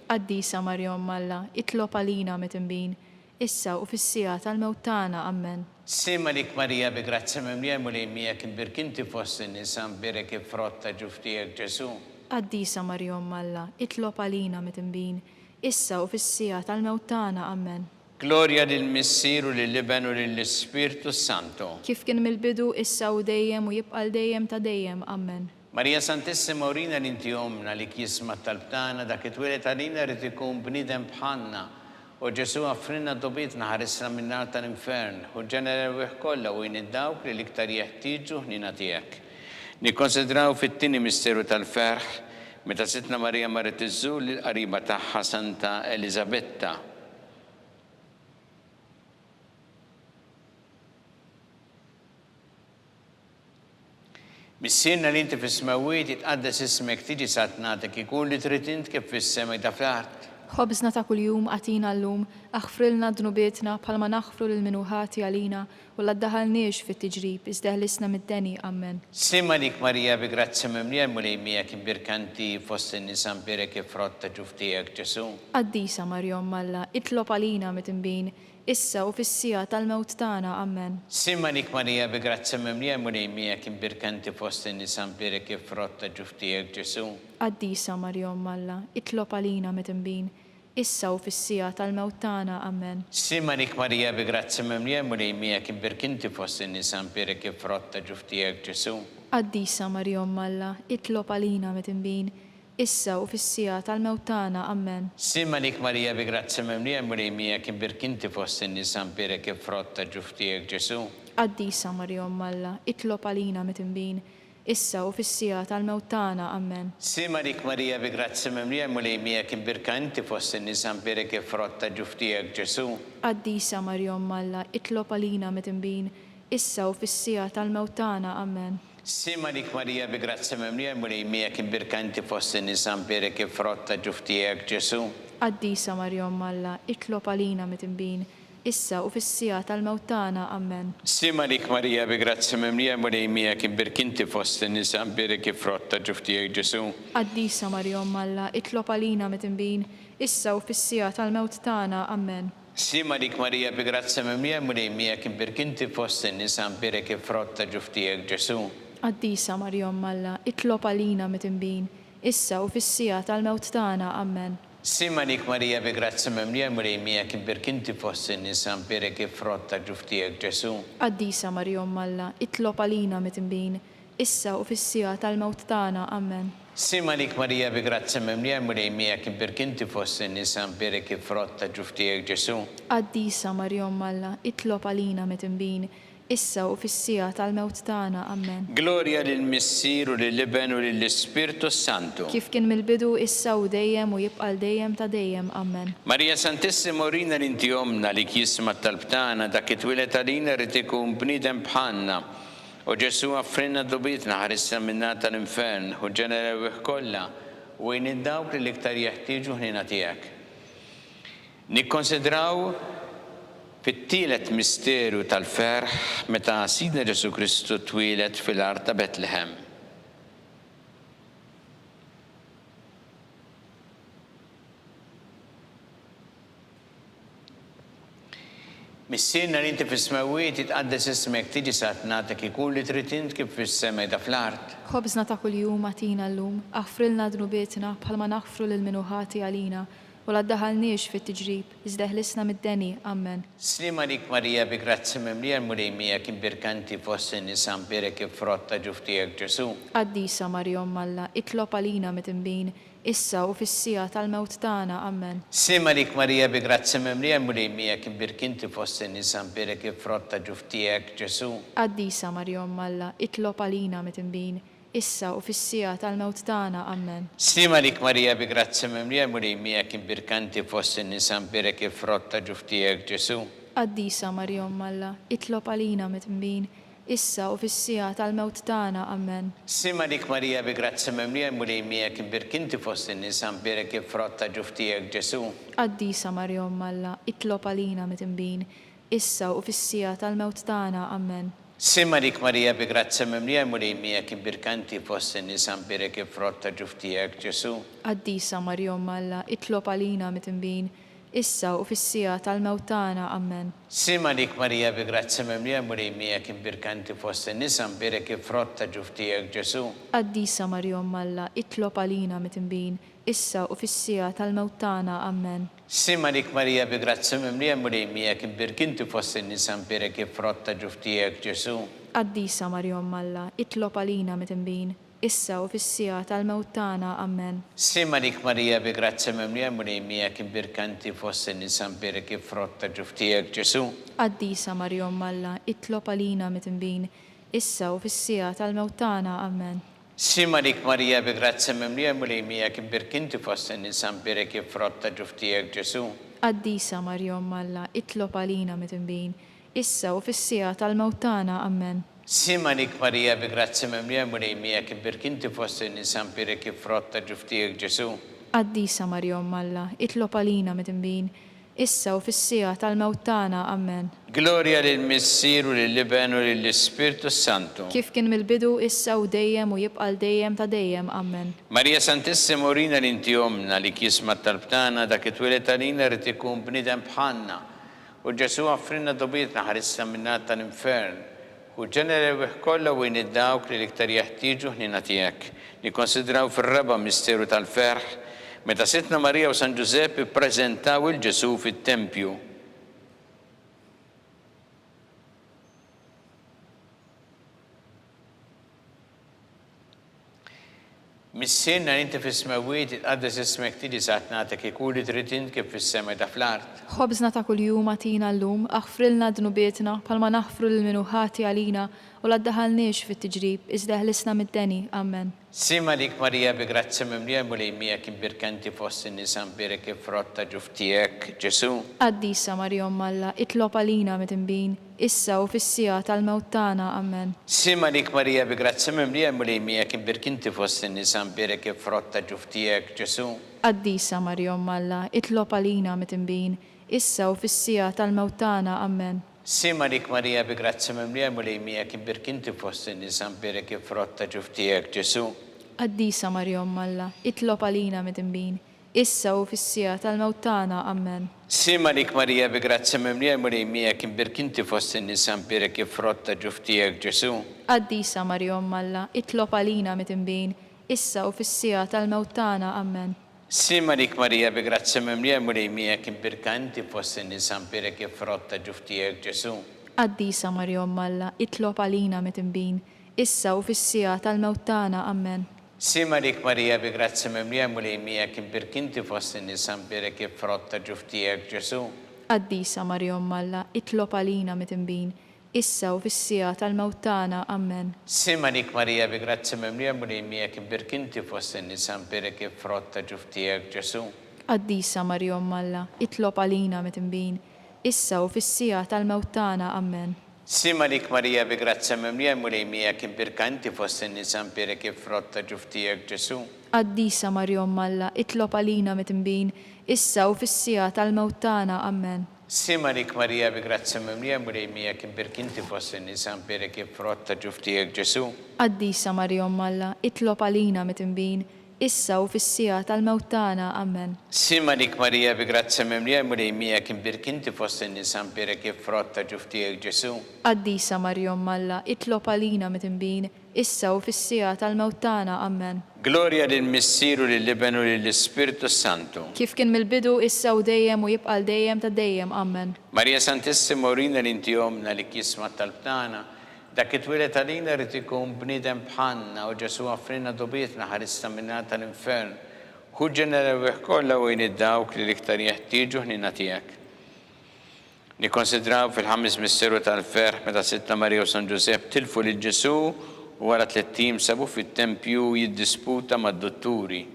Qaddisa Marija Omm Alla, itlob għalina midinbin, issa u fis-siegħa tal-mewt tagħna. Ammen. Sliem għalik Marija bi grazzja mimlija l-Mulej miegħek imbierk inti fost in-nisa mbierek il-frott ta' ġuf tiegħek Ġesù. Qaddisa Marija Omm Alla, itlob għalina midinbin, issa u fis-siegħa tal-mewt tagħna. Ammen. Glorja lill-Missier u lill-Iben u lill-Ispirtu s-Santu. Kif kien mill-bidu, issa u dejjem u jibqa' għal dejjem ta' dejjem. Ammen. Marija Santissima urina li inti Ommna, għalik jisma' t-talb tagħna, dak li twieled għalina jrid ikun bniedem bħalna. O Ġesù aghfrilna dnubietna, ħarisna min-nar tal-infern, ħu l-ġenna l-erwieħ kollha u għin lil dawk li l-iktar jeħtieġu ħniena tiegħek. Nikkonsidraw fit-tieni misteru tal-ferħ, meta Sidtna Marija marret iżżur lill-qariba tagħha Santa Eliżabetta. Missierna li inti fis-smewwiet, jitqaddes ismek, tiġi saltnatek, ikun li trid int kif fis-sema jda fl-art. Ħobżna ta' kuljum agħtina llum, aħfrilna dnubietna bħalma naħfru lil min hu ħati għalina, U la ddaħalniex fit-tiġrib, iżda eħlisna mid-deni. Ammen. Sliem għalik Marija bi grazzja mimlija l-Mulej miegħek imbierka inti fost in-nisa mbierek il-frott ta' ġuf tiegħek Ġesù. Qaddisa Marija Omm Alla, itlob għalina midinbin, issa u fis-siegħa tal-mewt tagħna. Ammen. Sliem għalik Marija bi grazzja mimlija l-Mulej miegħek imbierka inti fost in-nisa mbierek il-frott ta' ġuf tiegħek Ġesù. Qaddisa Marija Omm Alla, itlob għalina midinbin, issa u fis-siegħa tal-mewt tagħna. Ammen. Sliem għalik Marija bi grazzja mimlija l-Mulej miegħek imbierk inti fost in-nisa mbierek il-frott ta' ġuf tiegħek Ġesù. Qaddisa Marija Omm Alla, itlob għalina midinbin, issa u fis-siegħa tal-mewt tagħna. Ammen. Sliem għalik Marija bi grazzja mimlija l-Mulej miegħek imbierk inti fost in-nisa mbierek il-frott ta' ġuf tiegħek Ġesù. Qaddisa Marija Omm Alla, itlob għalina midinbin, issa u fis-siegħa tal-mewt tagħna. Ammen. Sliem għalik Marija bi grazzja mimlija l-Mulej miegħek imbierka inti fost in-nisa mbierek il-frott ta' ġuf tiegħek Ġesù. Qaddisa Marija Omm Alla, itlob għalina midinbin, issa u fis-siegħa tal-mewt tagħna. Ammen. Sliem għalik Marija bi grazzja mimlija l-Mulej miegħek imbierka inti fost in-nisa mbierek il-frott ta' ġuf tiegħek Ġesù. Qaddisa Marija Omm Alla, itlob għalina midinbin, issa u fis-siegħa tal-mewt tagħna. Ammen. Sliem għalik Marija bi grazzja mimlija l-Mulej miegħek imbierk inti fost in-nisa mbierek il-frott ta' ġuf tiegħek Ġesù. Qaddisa Marija Omm Alla, itlob għalina midinbin, issa u fis-siegħa tal-mewt tagħna. Ammen. Sliem għalik Marija bi grazzja mimlija l-Mulej miegħek imbierk inti fost in-nisa mbierek il-frott ta' ġuf tiegħek Ġesù. Qaddisa Marija Omm Alla, itlob għalina midinbin, issa u fis-siegħa tal-mewt tagħna. Ammen. Sliem għalik Marija bi grazzja mimlija l-Mulej miegħek imbierk inti fost in-nisa mbierek il-frott ta' ġuf tiegħek Ġesù. Qaddisa Marija Omm Alla, itlob għalina midinbin, issa u fis-siegħa tal-mewt tagħna. Ammen. Sliem għalik Marija bi grazzja mimlija l-Mulej miegħek imbierk inti fost in-nisa mbierek il-frott ta' ġuf tiegħek Ġesù. Qaddisa Marija Omm Alla, itlob għalina midinbin, issa u fis-siegħa tal-mewt tagħna. Ammen. Glorja lill-Missier u lill-Iben u lill-Ispirtu s-Santu. Kif kien mill-bidu, issa u dejjem u jibqa' għal dejjem ta' dejjem. Ammen. Marija Santissima urina li inti Ommna li jisma' t-talb tagħna, dak li twieled għalina ried ikun bniedem bħalna. O Ġesù aghfrilna dnubietna, ħarisna min-nar tal-infern, ħu ġenna l-erwieħ kollha u għin lil dawk li l-iktar jeħtieġu ħniena tiegħek. Nikkonsidraw fit-tielet misteru tal-ferħ meta Sidna Ġesù Kristu twieled fil-għar ta' Betlehem. Missierna li inti fis-smewwiet, jitqaddes ismek, tiġi saltnatek, ikun li trid int kif fis-sema qiegħda fl-art. Ħobżna ta' kuljum agħtina llum, aħfrilna dnubietna bħalma naħfru lil min hu ħati għalina, U la ddaħħalniex fit-tiġrib, iżda eħlisna mid-deni. Ammen. Sliem għalik Marija bi grazzja mimlija l-Mulej miegħek imbierka inti fost in-nisa mbierek il-frott ta' ġuf tiegħek Ġesù. Qaddisa Marija Omm Alla, itlob għalina midinbin, issa u fis-siegħa tal-mewt tagħna. Ammen. Sliem għalik Marija bi grazzja mimlija l-Mulej miegħek imbierka inti fost in-nisa mbierek il-frott ta' ġuf tiegħek Ġesù. Qaddisa Marija Omm Alla, itlob għalina midinbin, issa u fis-siegħa tal-mewt tagħna. Ammen. Sliem għalik Marija bi grazzja mimlija l-Mulej miegħek imbierka inti fost in-nisa mbierek il-frott ta' ġuf tiegħek Ġesù. Qaddisa Marija Omm Alla, itlob għalina midnbin, issa u fis-siegħa tal-mewt tagħna. Ammen. Sliem għalik Marija bi grazzja mimlija l-Mulej miegħek imbierka inti fost in-nisa mbierek il-frott ta' ġuf tiegħek Ġesù. Qaddisa Marija Omm Alla, itlob għalina midnbin, issa u fis-siegħa tal-mewt tagħna. Ammen. Sliem għalik Marija bi grazzja mimlija l-Mulej miegħek imbierka inti fost in-nisa mbierek il-frott ta' ġuf tiegħek Ġesù. Qaddisa Marija Omm Alla, itlob għalina midinbin, issa u fis-siegħa tal-mewt tagħna. Ammen. Sliem għalik Marija bi grazzja mimlija l-Mulej miegħek imbierka inti fost in-nisa mbierek il-frott ta' ġuf tiegħek Ġesù. Qaddisa Marija Omm Alla, itlob għalina midinbin, issa u fis-siegħa tal-mewt tagħna. Ammen. Sliem għalik Marija bi grazzja mimlija l-Mulej miegħek imbierk inti fost in-nisa mbierek il-frott ta' ġuf tiegħek Ġesù. Qaddisa Marija Omm Alla, itlob għalina midinbin, issa u fis-siegħa tal-mewt tagħna. Ammen. Sliem għalik Marija bi grazzja mimlija l-Mulej miegħek imbierka inti fost in-nisa mbierek il-frott ta' ġuf tiegħek Ġesù. Qaddisa Marija Omm Alla, itlob għalina midinbin, issa u fis-siegħa tal-mewt tagħna. Ammen. Sliem għalik Marija bi grazzja mimlija l-Mulej miegħek imbierk inti fost in-nisa mbierek il-frott ta' ġuf tiegħek Ġesù. Qaddisa Marija Omm Alla, itlob għalina midinbin, issa u fis-siegħa tal-mewt tagħna. Ammen. Sliem għalik Marija bi grazzja mimlija l-Mulej miegħek imbierk inti fost in-nisa mbierek il-frott ta' ġuf tiegħek Ġesù. Qaddisa Marija Omm Alla, itlob għalina midinbin, issa u fis-siegħa tal-mewt tagħna. Ammen. Glorja lill-Missier u lill-Iben u lill-Ispirtu s-Santu. Kif kien mill-bidu, issa u dejjem u jibqa' għal dejjem ta' dejjem. Ammen. Marija Santissima urina li inti Ommna, li jisma' t-talb tagħna, dak li twieled għalina ried ikun bniedem bħalna. U Ġesù offrilna dnubietna, ħarisna min-nar tal-infern. Hu ġenna l-erwieħ kollha u għin lil dawk li l-iktar jeħtieġu ħniena tiegħek. Nikkonsidraw fir-raba' misteru tal-ferħ, meta Sidtna Marija u San Ġużepp ippreżentaw 'il Ġesù fit-tempju. Missierna li inti fis-smewwiet, jitqaddes ismek, tiġi saltnatek, ikun li trid int kif fis-sema qiegħda fl-art. Ħobżna ta' kuljum agħtina llum, aħfrilna dnubietna, bħalma naħfru lil min hu ħati għalina, u la ddaħħalniex fit-tiġrib, iżda eħlisna mid-deni. Ammen. Sliem għalik Marija bi grazzja mimlija l-Mulej miegħek imbierka inti fost in-nisa mbierek il-frott ta' ġuf tiegħek, Ġesù. Qaddisa Marija Omm Alla, itlob għalina midinbin, issa u fis-siegħa tal-mewt tagħna. Ammen. Sliem għalik Marija bi grazzja mimlija l-Mulej miegħek imbierk inti fost in-nisa mbierek il-frott ta' ġuf tiegħek, Ġesù. Qaddisa Marija Omm Alla, itlob għalina midinbin, issa u fis-siegħa tal-mewt tagħna. Ammen. Sliem għalik Marija bi grazzja mimlija l-Mulej miegħek imbierk inti fost in-nisa mbierek il-frott ta' ġuf tiegħek, Ġesù. Qaddisa Marija Omm Alla, itlob għalina midinbin, issa u fis-siegħa tal-mewt tagħna. Ammen. Sliem għalik Marija bi grazzja mimlija l-Mulej miegħek imbierk inti fost in-nisa mbierek il-frott ta' ġuf tiegħek Ġesù. Qaddisa Marija Omm Alla, itlob għalina midinbin, issa u fis-siegħa tal-mewt tagħna. Ammen. Sliem għalik Marija bi grazzja mimlija l-Mulej miegħek imbierka inti fost in-nisa mbierek il-frott ta' ġuf tiegħek Ġesù. Qaddisa Marija Omm Alla, itlob għalina midinbin, issa u fis-siegħa tal-mewt tagħna. Ammen. Sliem għalik Marija bi grazzja mimlija l-Mulej miegħek imbierk inti fost in-nisa mbierek il-frott ta' ġuf tiegħek Ġesù. Qaddisa Marija Omm Alla, itlob għalina midinbin, issa u fis-siegħa tal-mewt tagħna. Ammen. Sliem għalik Marija bi grazzja mimlija l-Mulej miegħek imbierk inti fost in-nisa mbierek il-frott ta' ġuf tiegħek Ġesù. Qaddisa Marija Omm Alla, itlob għalina midinbin, issa u fis-siegħa tal-mewt tagħna. Ammen. Sliem għalik Marija bi grazzja mimlija l-Mulej miegħek imbierka inti fost in-nisa mbierek il-frott ta' ġuf tiegħek Ġesù. Qaddisa Marija Omm Alla, itlob għalina midinbin, issa u fis-siegħa tal-mewt tagħna. Ammen. Sliem għalik Marija bi grazzja mimlija l-Mulej miegħek imbierk inti fost in-nisa mbierek il-frott ta' ġuf tiegħek Ġesù. Qaddisa Marija Omm Alla, itlob għalina midinbin, issa u fis-siegħa tal-mewt tagħna. Ammen. Sliem għalik Marija bi grazzja mimlija l-Mulej miegħek imbierk inti fost in-nisa mbierek il-frott ta' ġuf tiegħek Ġesù. Qaddisa Marija Omm Alla, itlob għalina midinbin, issa u fis-siegħa tal-mewt tagħna. Ammen. Glorja lill-Missier u lill-Iben u lill-Ispirtu s-Santu. Kif kien mill-bidu, issa u dejjem u jibqa' għal dejjem ta' dejjem. Ammen. Marija Santissima urina li inti Ommna li jisma' t-talb tagħna, Dak li twieled għalina ried ikun bniedem bħalna, o Ġesù għafrilna dubietna, ħarisna min-nar tal-infern. Ħu ġenna l-erwieħ kollha u għin 'il dawk li l-iktar jeħtieġu ħniena tiegħek. Nikkonsidraw fil-ħames misteru tal-ferħ meta Sidtna Marija u San Ġużepp tilfu lil Ġesù u wara tlett ijiem sabuh fit-tempju jiddisputa mad-dutturi.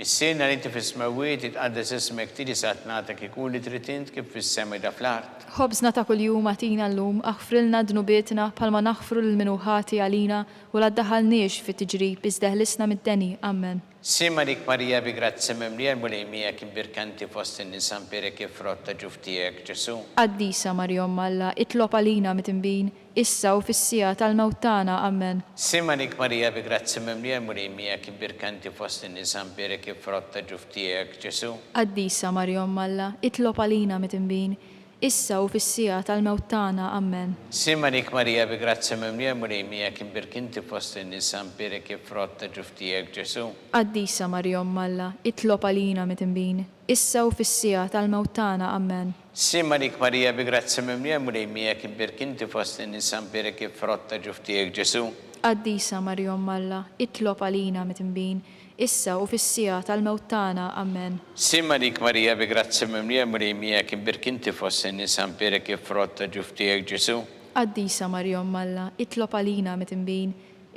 Missierna li inti fis-smewwiet, jitqaddes ismek, tiġi saltnatek, ikun li trid int kif fis-sema qiegħda fl-art. Ħobżna ta' kuljum agħtina llum, aħfrilna dnubietna bħalma naħfru lil min hu ħati għalina, u la ddaħħalniex fit-tiġrib, iżda eħlisna mid-deni. Ammen. Sliem għalik Marija bi grazzja mimlija l-Mulej miegħek imbierka inti fost in-nisa mbierek il-frott ta' ġuf tiegħek, Ġesù. Qaddisa Marija Omm Alla, itlob għalina midinbin, issa u fis-siegħa tal-mewt tagħna. Ammen. Sliem għalik Marija bi grazzja mimlija l-Mulej miegħek imbierka inti fost in-nisa mbierek il-frott ta' ġuf tiegħek, Ġesù. Qaddisa Marija Omm Alla, itlob għalina midinbin, issa u fis-siegħa tal-mewt tagħna. Ammen. Sliem għalik Marija bi grazzja mimlija l-Mulej miegħek imbierka inti fost in-nisa mbierek il-frott ta' ġuf tiegħek, Ġesù. Qaddisa Marija Omm Alla, itlob għalina midinbin, issa u fis-siegħa tal-mewt tagħna. Ammen. Sliem għalik Marija bi grazzja mimlija l-Mulej miegħek imbierk inti fost in-nisa mbierek il-frott ta' ġuf tiegħek Ġesù. Qaddisa Marija Omm Alla, itlob għalina midinbin, issa u fis-siegħa tal-mewt tagħna. Ammen. Sliem għalik Marija bi grazzja mimlija l-Mulej miegħek imbierk inti fost in-nisa mbierek il-frott ta' ġuf tiegħek Ġesù. Qaddisa Marija Omm Alla, itlob għalina midinbin,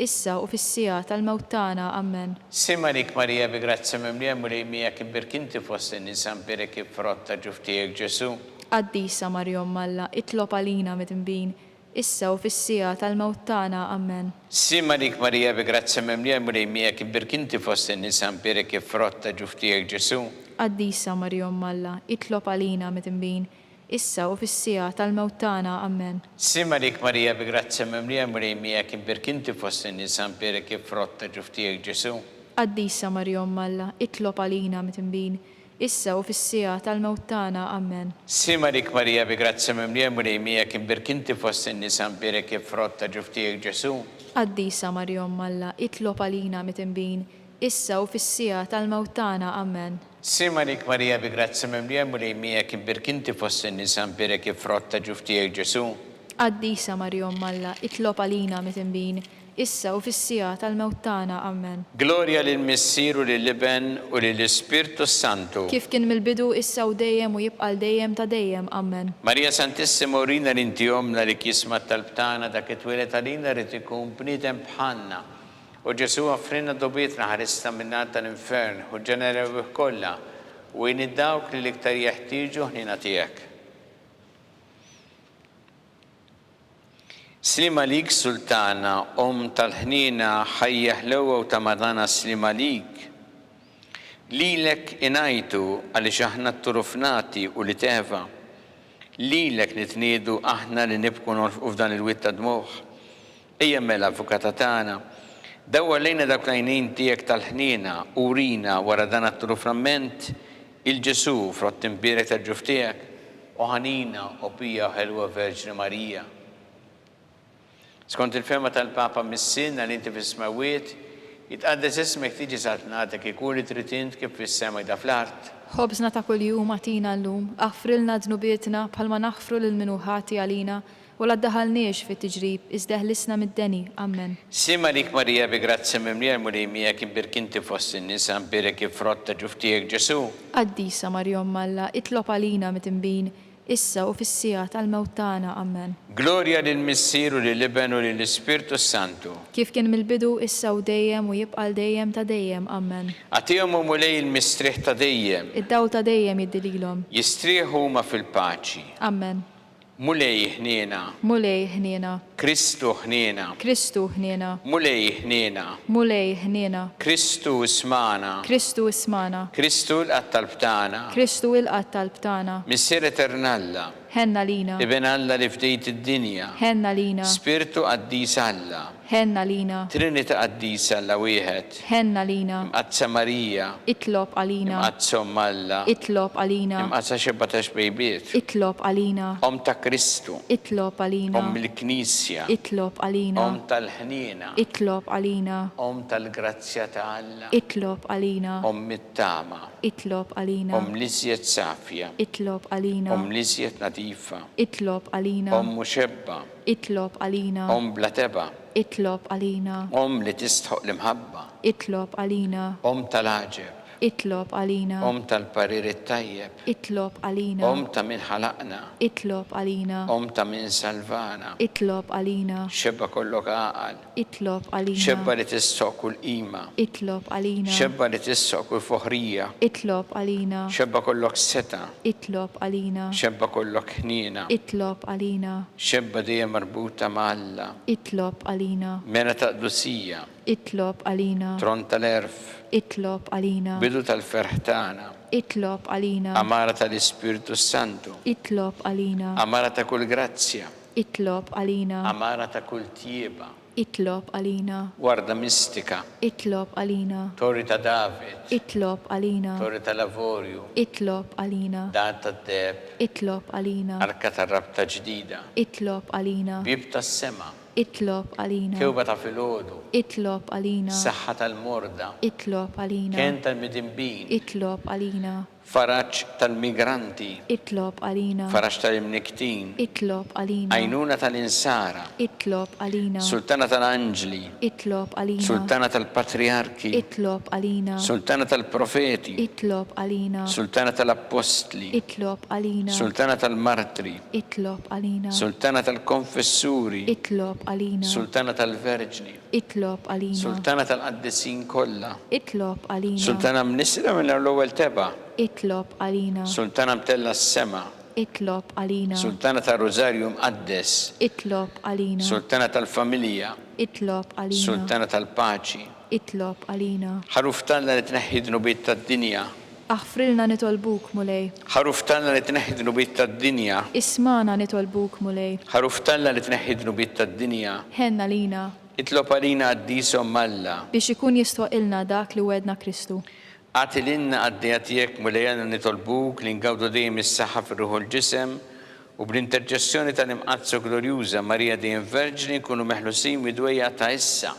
issa u fis-siegħa tal-mewt tagħna. Ammen. Sliem għalik Marija bi grazzja mimlija l-Mulej miegħek imbierk inti fost in-nisa mbierek il-frott ta' ġuf tiegħek Ġesù. Qaddisa Marija Omm Alla, itlob għalina midinbin, issa u fis-siegħa tal-mewt tagħna. Ammen. Sliem għalik Marija bi grazzja mimlija l-Mulej miegħek imbierk inti fost in-nisa mbierek il-frott ta' ġuf tiegħek Ġesù. Qaddisa Marija Omm Alla, itlob għalina midinbin, issa u fis-siegħa tal-mewt tagħna. Ammen. Sliem għalik Marija bi grazzja mimlija l-Mulej miegħek imbierk inti fost in-nisa mbierek il-frott ta' ġuf tiegħek Ġesù. Qaddisa Marija Omm Alla, itlob għalina midinbin, Issa u fis-siegħa tal-mewt tagħna. Ammen. Sliem għalik Marija bi grazzja mimlija l-Mulej miegħek imbierk inti fost in-nisa mbierek il-frott ta' ġuf tiegħek Ġesù. Qaddisa Marija Omm Alla, itlob għalina mitinbin, issa u fis-siegħa tal-mewt tagħna. Ammen. Sliem għalik Marija bi grazzja mimlija l-Mulej miegħek imbierk inti fost in-nisa mbierek il-frott ta' ġuf tiegħek Ġesù. Qaddisa Marija Omm Alla, itlob għalina mitinbin, issa u fis-siegħa tal-mewt tagħna. Ammen. Glorja lill-Missier u lill-Iben u lill-Ispirtu s-Santu. Kif kien mill-bidu, issa u dejjem u jibqa' għal dejjem ta' dejjem. Ammen. Marija Santissima urina li inti Ommna li jisma' t-talb tagħna dak li twieled għalina ried ikun bniedem bħalna. O Ġesù offrilna dogħbietna ħarisna min-nar tal-infern, ħu l-ġenna l-erwieħ kollha u għin 'il dawk li l-iktar jeħtieġu ħniena tiegħek. Sliem għalik Sultana, Omm tal-ħniena, ħajja ħlewwa u ta' magħna sliem għalik. Lilek ingħajtu għaliex aħna tturufnati ulied Eva. Lilek nitniegħdu aħna li nibku nolfqu f'dan il-wied ta' dmugħ. Ejja mela, Avukata tagħna, dawwar lejna dawk l-għajnejn tiegħek tal-ħniena u wrina wara dan għat-turufnament 'il Ġesù, frott imbierek tal-ġuf tiegħek, o ħanina, o pija u ħelwa Verġni Marija. Skont il-fehma tal-Papa Missierna li inti fis-smewwiet, jitqaddes ismek tiġi saltnatek ikun li trid int kif fis-sema jda fl-art. Ħobżna ta' kuljum agħtina llum, aħfrilna dnubietna bħalma naħfru lil min hu ħati għalina, U la ddaħħalniex fit-tiġrib, iżda eħlisna mid-deni. Ammen. Sliem għalik Marija bi grazzja mimlija l-Mulej miegħek imbierk inti fost in-nisa mbierek il-frott ta' ġuf tiegħek Ġesù. Qaddisa Marija Omm Alla, itlob għalina mitinbin, issa u fis-siegħa tal-mewt tagħna. Ammen. Glorja lill-Missier u lill-Iben u lill-Ispirtu s-Santu. Kif kien mill-bidu, issa u dejjem u jibqa' għal dejjem ta' dejjem. Ammen. Agħtihom o Mulej il-mistrieħ ta' dejjem. Id-dawl ta' dejjem jiddi lilhom. Jistrieħu huma fil-paċi. Ammen. Mulej ħniena. Mulej ħniena. Kristu ħniena. Kristu ħniena. Mulej ħniena. Mulej ħniena. Kristu ismagħna. Kristu ismagħna. Kristu ilqa' t-talb tagħna. Kristu ilqa' t-talb tagħna. Missier Etern Alla. Ħenn għalina. Iben Alla li fdejt id-dinja. Ħenn għalina. Spirtu Qaddis Alla. Ħenn għalina. Trinità Qaddisa Alla wieħed. Ħenn għalina. Imqaddsa Marija. Itlob għalina. Imqaddsa Omm Alla. Itlob għalina. Imqaddsa xebba ta' xbejbiet. Itlob għalina. Omm ta' Kristu. Itlob għalina. Omm il-Knisja. Itlob għalina. Omm tal-ħniena. Itlob għalina. Omm tal-grazzja ta' Alla. Itlob għalina. Omm it-tama. Itlob għalina. Omm l-iżjed safja. Itlob għalina. Omm l-iżjed nadifa. Itlob għalina. Omm u xebba. Itlob għalina. Omm bla tebgħa. Itlob għalina. Omm li tistħoq l-imħabba. Itlob għalina. Omm tal-għaġeb. Itlob għalina. Omm tal-parir it-tajjeb. Itlob għalina. Omm ta' min ħalaqna. Itlob għalina. Omm ta' min salvana. Itlob għalina. Xebba kollok għaqal. Itlob għalina. Xebba li tistħoq kull qima. Itlob għalina. Xebba li tistħoq kull foħrija. Itlob għalina. Xebba kollok setgħa. Itlob għalina. Xebba kollok ħniena. Itlob għalina. Xebba dejjem marbuta ma' Alla. Itlob għalina. Mera ta' qdusija. Itlob għalina. Tron tal-għerf. Itlob għalina. Bidu tal-ferħ tagħna. Itlob għalina. Għamara tal-Ispirtu s-Santu. Itlob għalina. Għamara ta' kull grazzja. Itlob għalina. Għamara ta' kull tjieba. Itlob għalina. Warda mistika. Itlob għalina. Torri ta' David. Itlob għalina. Torri tal-avorju. Itlob għalina. Dar tad-deheb. Itlob għalina. Arka tar-rabta ġdida. Itlob għalina. Bieb tas-sema. Itlob għalina. Kewba ta' filgħodu. Itlob għalina. Saħħa tal-morda. Itlob għalina. Kenn tal-midinbin. Itlob għalina. Faraġ tal-migranti. Itlob għalina. Faraġ tal-imnikktin. Itlob għalina. Għajnuna tal-insara. Itlob għalina. Sultana tal-anġli. Itlob għalina. Sultana tal-patrijarki. Itlob għalina. Sultana tal-profeti. Itlob għalina. Sultana tal-appostli. Itlob għalina. Sultana tal-martri. Itlob għalina. Sultana tal-konfessuri. Itlob għalina. Sultana tal-verġni. Itlob għalina. Sultana tal-qaddisin kollha. Itlob għalina. Sultana mnissla mingħajr l-ewwel tebgħa. Itlob għalina. Sultana mtellgħa s-sema. Itlob għalina. Sultana tar-Rużarju Mqaddes. Itlob għalina. Sultana tal-familja. Itlob għalina. Sultana tal-paċi. Itlob għalina. Ħaruf t'Alla li tneħħi d-dnubiet tad-dinja. Aħfrilna nitolbuk, Mulej. Ħaruf t'Alla li tneħħi d-dnubiet tad-dinja. Ismagħna nitolbuk, Mulej. Ħaruf t'Alla li tneħħi d-dnubiet tad-dinja. Ħenn għalina. Itlob għalina qaddis Omm Alla. Biex ikun jistħoqqilna dak li wegħdna Kristu. Agħti lilna qaddejja tiegħek, Mulej Alla nitolbuk li ngawdu dejjem is-saħħa fir-ruħ u l-ġisem, u bl-interċessjoni tal-Imqaddsa u Glorjuża Marija dejjem Verġni nkunu meħlusin mid-dwejjaq ta' issa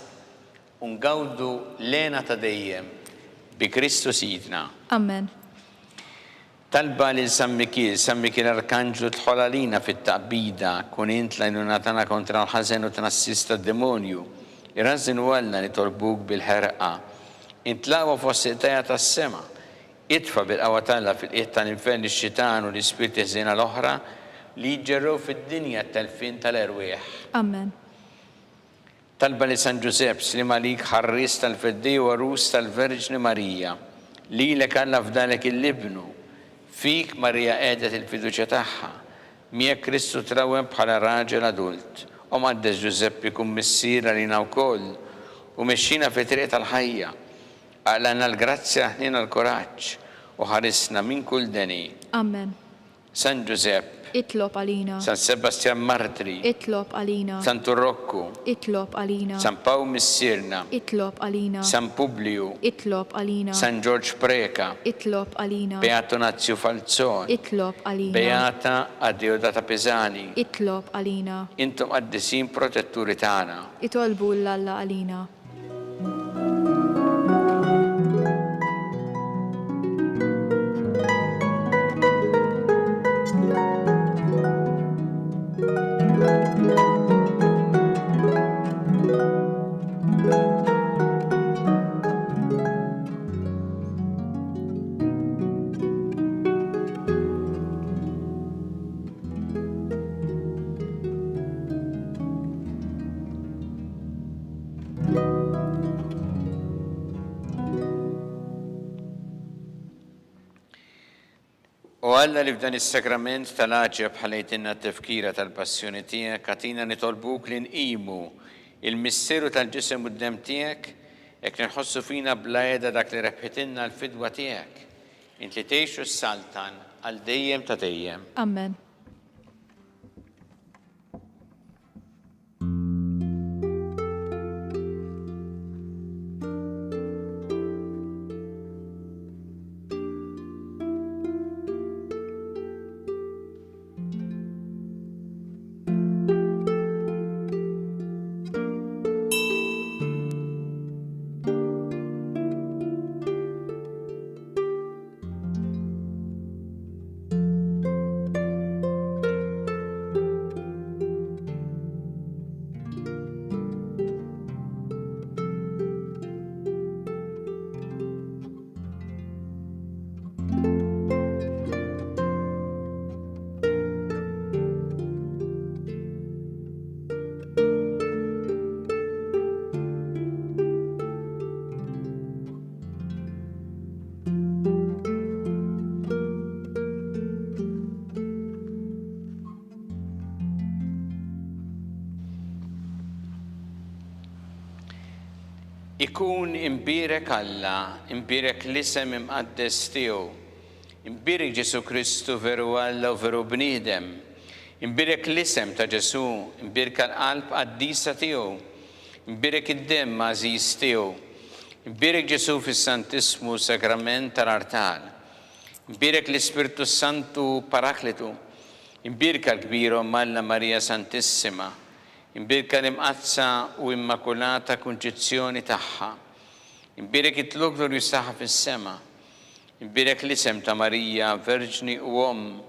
u ngawdu l-hena ta' dejjem bi Kristu Sidna. Amen. Talba lil San Mikiel, San Mikiel Arkanġlu dħol għalina fit-taqbida, kun int l-għajnuna tagħna kontra l-ħażen u t-tnassis tad-demonju. Irażżin u Alla nitolbuk bil-ħerqa. Int l-aqwa fost il-qtajja' tas-sema. Itfa' bil-qawwa t'Alla fil-qiegħ tal-infern ix-xitan u l-ispirti ħżiena l-oħra li jiġġerrew fid-dinja t-telfien tal-erwieħ. Amen. Talba lil San Ġużepp, Sliem għalik ħarries tal-Feddej u għarus tal-Verġni Marija. Lilek Alla fdalek 'il Ibnu. Fik Marija qiegħdet il-fiduċja tagħha. Miegħek Kristu trawwem bħala raġel adult. O Mqaddes Ġużeppi kun missier għalina wkoll u mexxina fit-triq tal-ħajja. Aqlgħalna l-grazzja, l-ħniena l-kuraġġ u ħarisna minn kull deni. Amen. San Ġużepp. Itlob għalina. San Sebastjan Martri. Itlob għalina. Santu Rokku. Itlob għalina. San Pawl Missierna. Itlob għalina. San Publiju. Itlob għalina. San Ġorġ Preca. Itlob għalina. Beatu Nazju Falzon. Itlob għalina. Beata Adeodata Pisani. Itlob għalina. Intom qaddisin protetturi tagħna. Itolbu 'l Alla għalina. O Alla li f'dan is-sagrament tal-għaġeb ħallejtilna t-tifkira tal-passjoni tiegħek, agħtina nitolbuk li nqimu il-misteru tal-ġisem u d-demm tiegħek, hekk li nħossu fina bla heda dak li rebħitilna l-fidwa tiegħek. Int li tgħix u ssaltan għal dejjem ta' dejjem. Amen. Ikun imbierek Alla, imbierek l-isem imqaddes tiegħu. Imbierek Ġesù Kristu veru Alla u veru bniedem. Imbierek l-isem ta' Ġesù, imbierka l-qalb qaddisa tiegħu. Imbierek id-demm għażiż tiegħu. Imbierek Ġesù fis-Santissmu Sagrament tal-Artal. Imbierek l-Ispirtu s-Santu Paraklitu. Imbierka l-Kbira Omm Alla Marija Santissima. Imbierka l-Imqaddsa u Immakulata Kunċizzjoni tagħha. Imbierek it-Tlugħ glorjuż tagħha fis-sema. Imbierek l-isem ta' Marija, Verġni u Omm.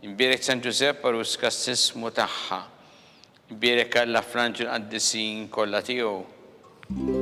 Imbierek San Ġużepp għarus kastissmu tagħha. Ibierek Alla fl-anġli l-qaddisin kollha tiegħu.